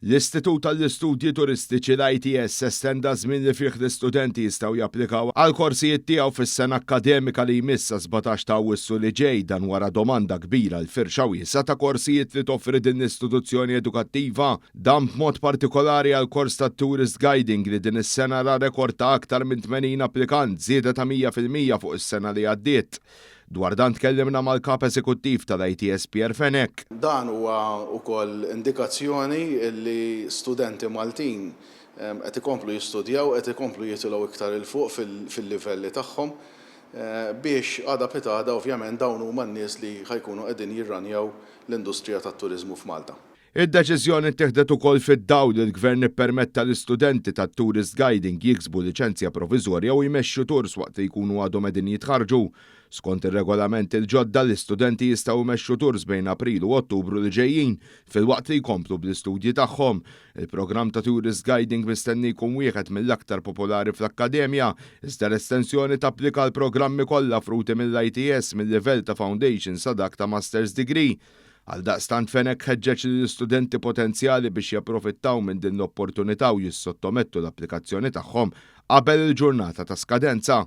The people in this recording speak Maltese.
L-Istitut għall-Istudji Turistiċi, l-ITS, estenda ż-żmien li fih l-istudenti jistgħu japplikaw għall-korsijiet tiegħu fis-sena akkademika li jmiss sa 17 ta' Awwissu li ġej, dan wara domanda kbira għal firxa wiesgħa ta' korsijiet li toffri din l-istituzzjoni edukattiva. Dan b'mod partikolari għall-kors tat-Tourist Guiding li din is-sena ra rekord ta' aktar minn 80 applikant, żieda ta' 100% fuq is-sena li għaddiet. Dwar dan tkellimna mal-Kap Eżekuttiv tal-ITS Pierre Fenech. Dan huwa wkoll indikazzjoni li studenti Maltin qed ikomplu jistudjaw, qed ikomplu jitilgħu iktar 'il fuq fil-livelli tagħhom biex għada pitgħada ovvjament dawn huma n-nies li ħa jkunu qegħdin jirranjaw l-industrija tat-turiżmu f'Malta. Id-deċiżjoni ttieħdet ukoll fid-dawl li l-Gvern ippermetta l-istudenti tat-tourist guiding jiksbu liċenzja proviżorja u jmexxu tours waqt li jkunu għadhom qegħdin jitħarrġu. Skont ir-regolamenti l-ġodda, l-istudenti jistgħu jmexxu tours bejn April u Ottubru li ġejjin, filwaqt li jkomplu bl-istudji tagħhom. Il-programm ta' tourist guiding mistenni jkun wieħed mill-aktar popolari fl-akkademja, iżda l-estensjoni tapplika għall-programmi kollha offruti mill-ITS mil-livell ta' Foundation sa dak ta' Master's Degree. Għaldaqstant Fenech ħeġġeġ lill-istudenti potenzjali biex japprofittaw minn din l-opportunità u jissottomettu l-applikazzjoni tagħhom qabel il-ġurnata ta' skadenza.